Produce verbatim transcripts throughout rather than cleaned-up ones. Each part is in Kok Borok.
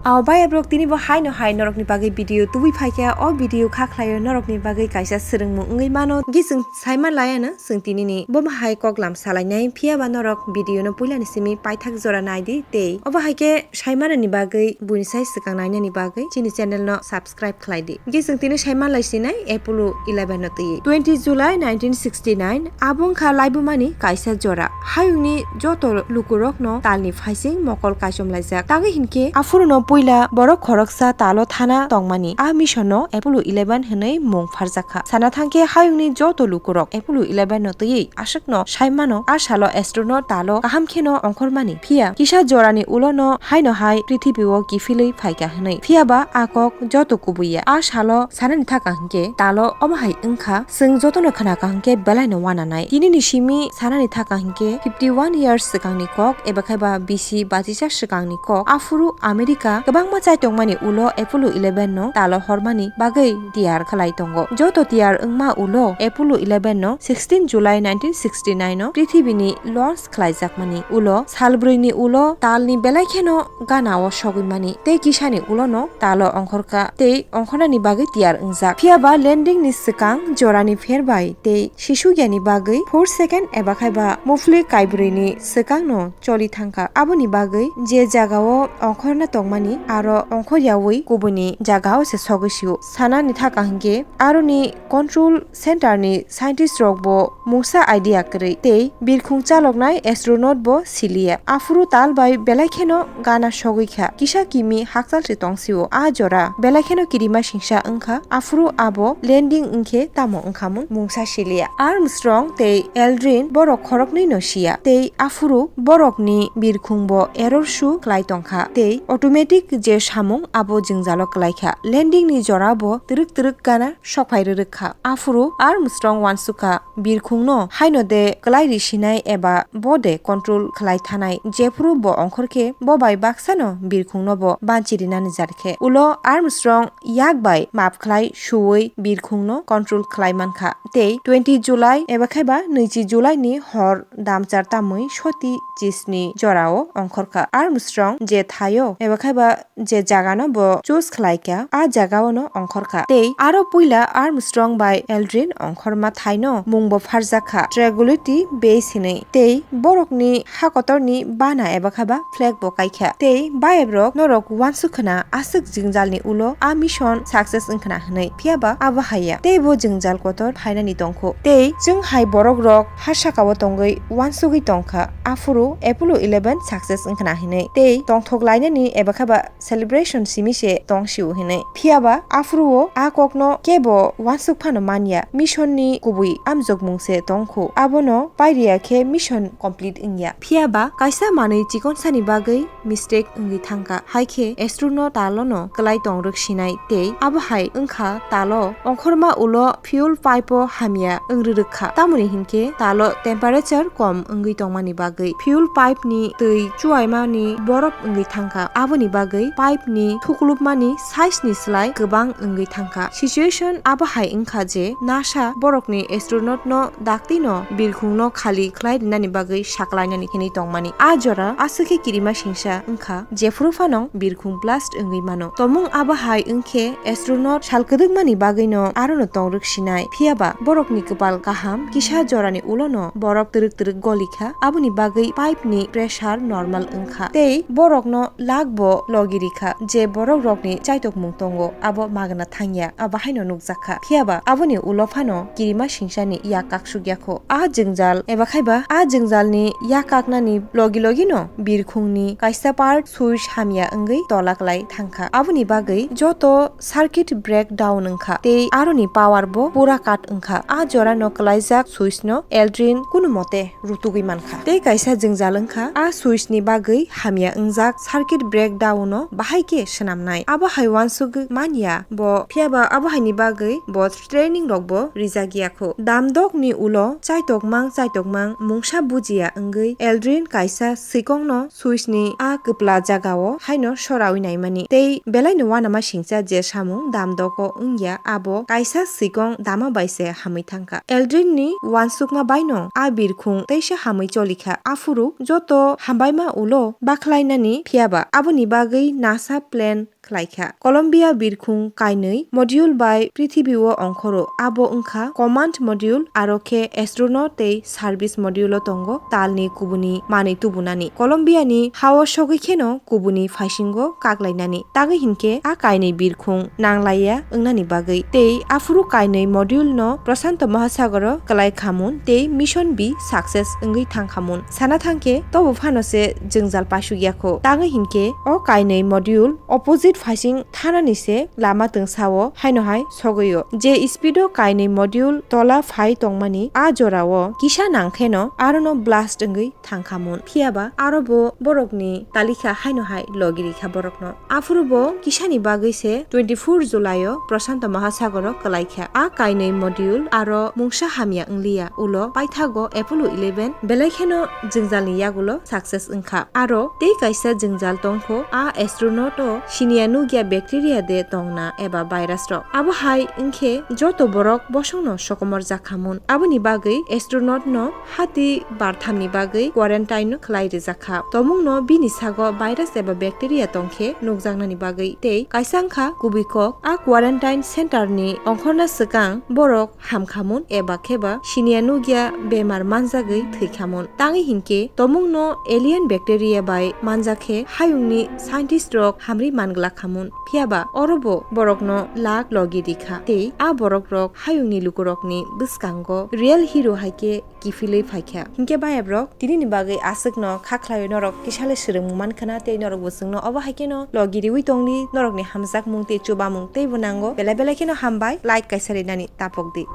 Abo bai abrok tini bo haino hai norokni bagwi video tubui phaikha, o video kha khlaio norokni bagwi kaisa swrwngmung wngwi mano. Gising saima laiano chwng tinini bomo hai koklam salainai, phiyaba norok video no puilani simi paithak jora naidi tei obo hai khe saimanani bagwi buini sai swkang nainani bagwi chini channel no subscribe khlai di. Gising tini saiman lai sinai Apollo eleven no twi. Twenty July nineteen sixty nine, abo wngkha laibumani kaisa jora. Hayungni joto lukurokno talni phaising mokol kaichom laijak. Tangwi hinkhe aphuruno puila borok khoroksa talo thana tongmani a mission no Apollo eleven hwnwi mung pharjakha. Sana thangkhe hayungni joto lukurok Apollo eleven no twiwi aswkno saimano a salo astronaut talo kaham kheno ongkhormani. Phiya kisa jorani ulono haino hai prithibi o kiphilwi phaikha hwnwi. Phiyaba a kok joto kubui ya. A salo sanani thaka hinkhe talo omo hai wngkha, chwng jotono khnaka hinkhe belaino wananai. Tinini simi sanani thaka hinkhe fifty one years swkangni kok eba khaiba bisi bachisa swkangni kok. Aphuru America kwbangma chaitokmani ulo Apollo eleven no talo hormani bagwi tiyar khlai tongo. Joto tiyar wngma ulo Apollo eleven no sixteen July nineteen sixty nine o prithibini launch khlaijakmani ulo salbrwini ulo talni belai kheno gana o sogwi mani tei kisani ulono talo ongkhorkha tei ongkhornani bagwi tiyar wngjak. Phiyaba landing ni swkang jorani pher bai tei sisuk yani bagwi four second eba khaiba muphli kaibrwi ni swkang no choli thangkha. Aboni bagwi je jaga o ongkhorna tongmani aro ongkhor yaui kubuni jaga o se sogwi sio. Sanani thaka hinkhe aroni control center ni scientist rok bo mungsa idea kwrwi tei birkhung chaloknai astronaut bo siliya. Aphuru tal bai belai kheno gana sogwi kha, kisa kimi hakchal se tong sio. A jora belai kheno kirima singsa wngkha, aphuru abo landing wngkhe tamo wngkhamung mungsa siliya. Armstrong tei Aldrin borok khoroknwi no siya tei aphuru borokni birkhung bo error su khlai tongkha tei automatic je samung abo jwngjalo kwlaikha. Landing ni jora bo twrwk twrwk gana sokphai rwrwk kha. Aphuru Armstrong uansukha, birkhungno haino de kwlai risinai eba bo de control khlai thanai. Jephuru bo ongkhor khe bo bai baksano birkhungno bo banchi rinani jar khe. Ulo Armstrong yak bai map khlai suui birkhungno control khlai mankha. Tei twenty July eba khaiba nwichi July ni hor damchar tamwi soti chisni jorao ongkhorkha. Armstrong je thaio eba khaiba je jagano bo choose khlaikha, a jagao no ongkhorkha. Tei aro puila Armstrong bai Aldrin ongkhorma thaino mungbo pharjakha, Tranquility Base hinwi. Tei borokni ha kotorni bana eba khaiba flag bo kaikha. Tei bayabrok norok uansuk khna aswk jwngjalni ulo a mission success wngkhna hinwi. Phiyaba abo haiya. Tei bo jwngjal kotor phainani tongkho. Tei chwng hai borokrok ha sakao tongwi uansugwi tongkha. Aphuru Apollo eleven success wngkhna hinwi. Tei tongthok lainani eba khaiba celebration simi se tong sio hinwi. Phiyaba aphuru o a kokno kebo uansuk phano manya, mission ni kubui amjokmung se tongkho. Abono pairiya khe mission complete wngya. Phiyaba kaisa manwi chikonsani bagwi mistake wngwi thangkha. Hai khe astronaut talono kwlai tong rwk sinai tei abo hai wngkha talo ongkhorma ulo fuel pipe o hamya wng rwrwk kha. Tamoni hinkhe talo temperature kom wngwi tongmani bagwi fuel pipe ni twi chuaimani borop wngwi thangkha. Aboni bagwi pipe ni thuklupmani size ni slai kwbang wngwi thangkha. Situation abo hai wngkha je NASA borokni astronaut no daktino birkhung no khali khlai rinani bagwi saklainani hinwi tongmani. A jora aswk khe kirima singsa wngkha, jephuru phano birkhung blast wngwi mano. Tomung abo hai wngkhe astronaut sal kwdwkmani bagwino arono tong rwk sinai. Phiyaba borokni kwpal kaham, kisa jorani ulono borok twrwk twrwk golikha, aboni bagwi pipe ni pressure normal wngkha tei borokno lak bo logi rikha, je borok rokni chaitokmung tongo abo magna thangya, abo haino nukjakha. Phiyaba aboni ulo phano kirima singsani yak kaksuk yakho. A jwngjal eba khaiba a jwngjalni yak kaknani logi logino birkhungni kaisa part switch hamya wngwi tola klai thangkha. Aboni bagwi joto circuit breakdown wngkha tei aroni power bo pura cut wngkha. A jorano kwlaijak switch no Aldrin kunu mote rutugwi mankha. Tei kaisa jwngjal wngkha, a switch ni bagwi hamya wngjak circuit breakdown no bahai khe swnamnai. Abo hai uansugwi manya bo, phiyaba abo haini bagwi bo training rok bo rijak yakho. Damdok ni ulo chaitokmang chaitokmang mungsa bujiya wngwi Aldrin kaisa swikong no switch ni a kwpla jagao haino soraui naimani. Tei belaino uanama singcha je samung damdok o wngya abo kaisa swikong dama bai se hamwi thangkha. Aldrin ni uansukma baino a birkhung teisa hamwi cholikha. Aphuru joto hambaima ulo bakhlainani phiyaba aboni bagwi tei NASA plan khlaikha. Columbia birkhung kainwi module bai prithibi o ongkhoro, abo wngkha command module aro khe astronaut tei service module o tongo talni kubuni manwi tubunani. Columbia ni ha o sogwi kheno kubuni phaisingo kaklainani. Tangwi hinkhe a kainwi birkhung nanglaiya wngnani bagwi tei aphuru kainwi module no Prashanto Mahasagoro kwlai khamun tei mission B success wngwi thangkhamun. Sana thangkhe tobo phano se jwngjal paisuk yakho. Tangwi hinkhe o kainwi module opposite phaising thanani se lama twngsa o haino hai sogwi o. Je speed o kainwi module tola phai tongmani a jora o kisa nangkheno arono blast wngwi thangkhamun. Phiyaba aro bo borokni talikha haino hai logi rikha borokno. Aphuru bo kisani bagwi se twenty four July o Prashanto Mahasagoro kwlaikha. A kainwi module aro mungsa hamya wngliya, ulo paithago Apollo eleven belai kheno jwngjalni yagulo success wngkha. Aro tei kaisa jwngjal tongkho, a astronaut o siniya nukya bacteria de tongna eba virus rok. Abo hai wngkhe joto borok bosongno sokomor jakhamun. Aboni bagwi astronaut no hati barthamni bagwi quarantine no khlai rijakha. Tomungno bini sago virus eba bacteria tongkhe nukjaknani bagwi tei kaisa wngkha kubui kok. A quarantine center ni ongkhorna swkang borok hamkhamun eba kheba siniya nukya bemar manjagwi thwikhamun. Tangwi hinkhe tomungno alien bacteria bai manjakhe hayungni scientist rok hamri manglakhamun. Phiyaba oro bo borokno lak logi rikha tei a borok rok hayungni lukurokni bwskango real hero hai khe kiphilwi phaikha. Hinkhe bayap rok tinini bagwi aswkno kha khlaio, norok kisale swrwngmung mankhana tei norok bo chwngno obo hai kheno logi riwi tongdi, norokni hamjakmung tei chubamung teibo nango. Belai belai kheno hambai, like kaisa rinani tapok di.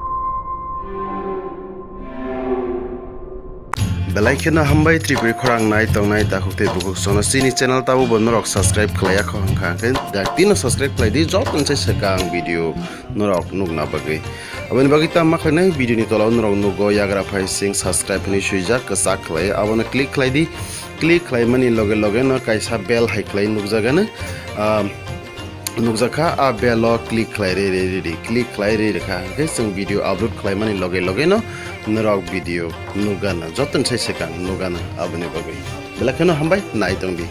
Belai kheno hambai Tripuri khorang nai tongnai takhuk tei bukhuk sono chini channel tabo bo norok subscribe khlaiya kho hwnkha hwnkhe dak tino subscribe khlai di, joto se swkang video norok nukna bagwi. Aboni bagwi tamo ma khlainai, video ni tola o norok nugo yagra phai sing subscribe hinwi swijak kwchak khlai, abono click khlai di. Click khlaimani loge loge no kaisa bell hai khlai nukjagano, ah, nukjakha, a bell o click khlai ri ri ri ri, click khlai ri rikha hwnkhe chwng video upload khlaimani loge loge no norok video nukgana, joto ni sai swkang nukgana. Aboni bagwi belai kheno hambai, nai tongdi.